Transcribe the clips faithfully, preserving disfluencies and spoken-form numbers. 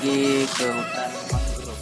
Pergi ke hutan mangrove.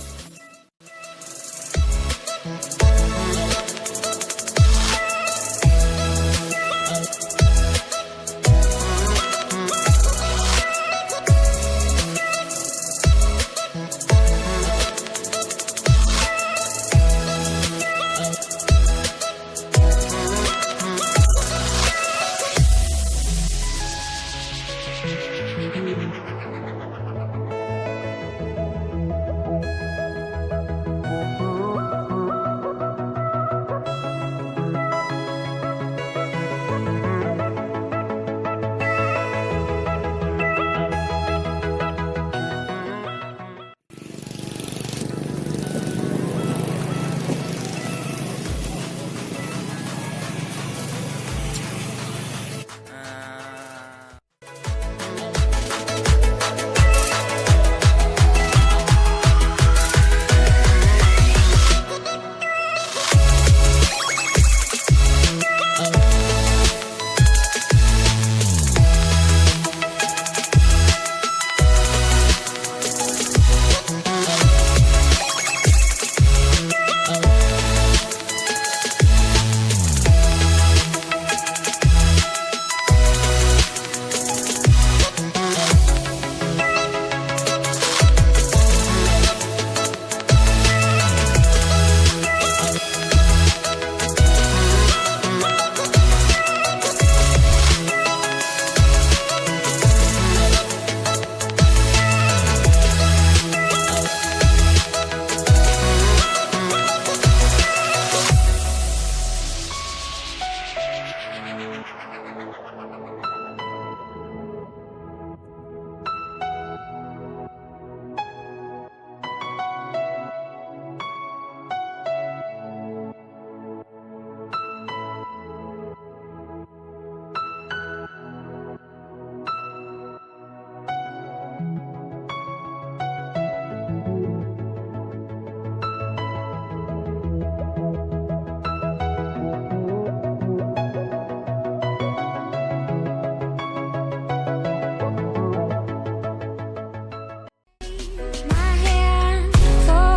My hand for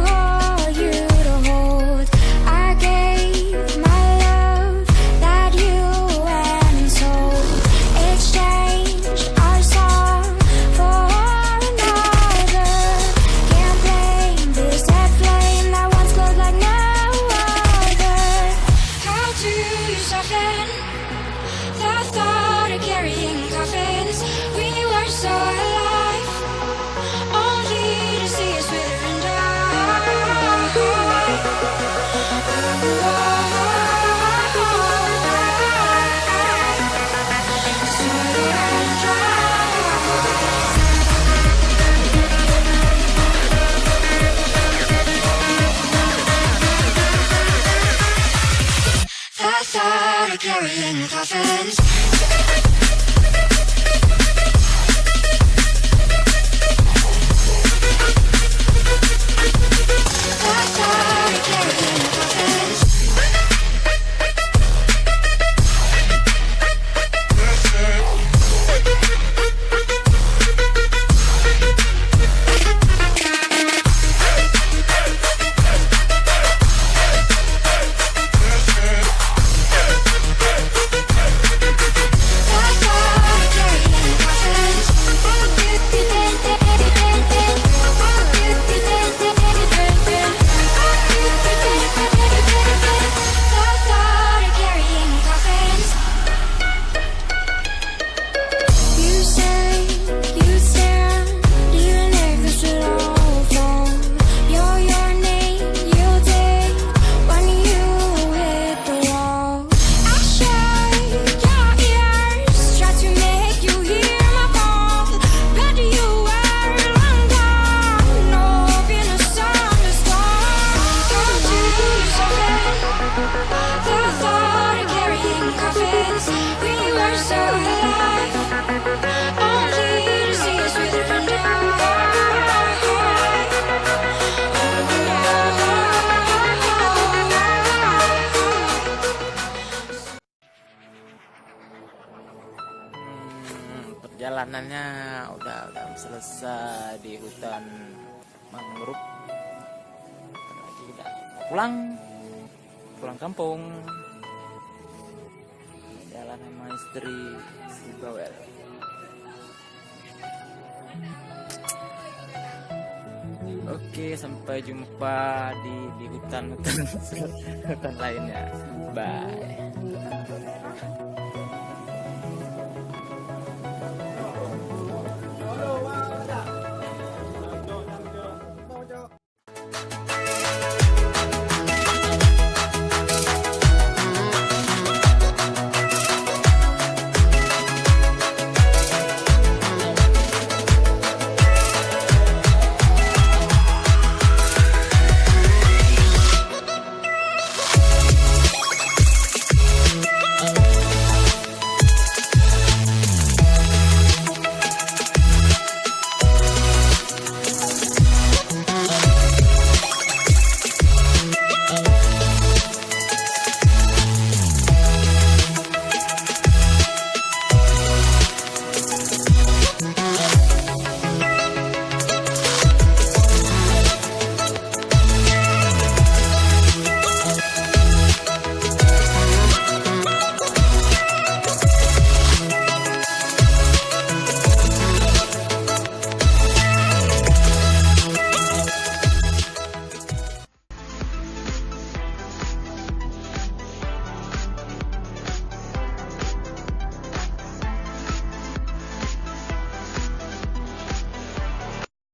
you to hold. I gave my love that you went and sold. Exchange our song for another. Can't blame this dead flame that once glowed like no other. How do you soften the thought of carrying coffins? We were so alive, only to see us wither and die. Swallow and dry. That's how to carry in coffins. That's how to carry in coffins. Perjalanannya udah udah selesai di hutan mangrove. Lagi udah pulang, pulang kampung. Jalan sama istri si Bawel. Oke, sampai jumpa di di hutan hutan hutan lainnya. Bye.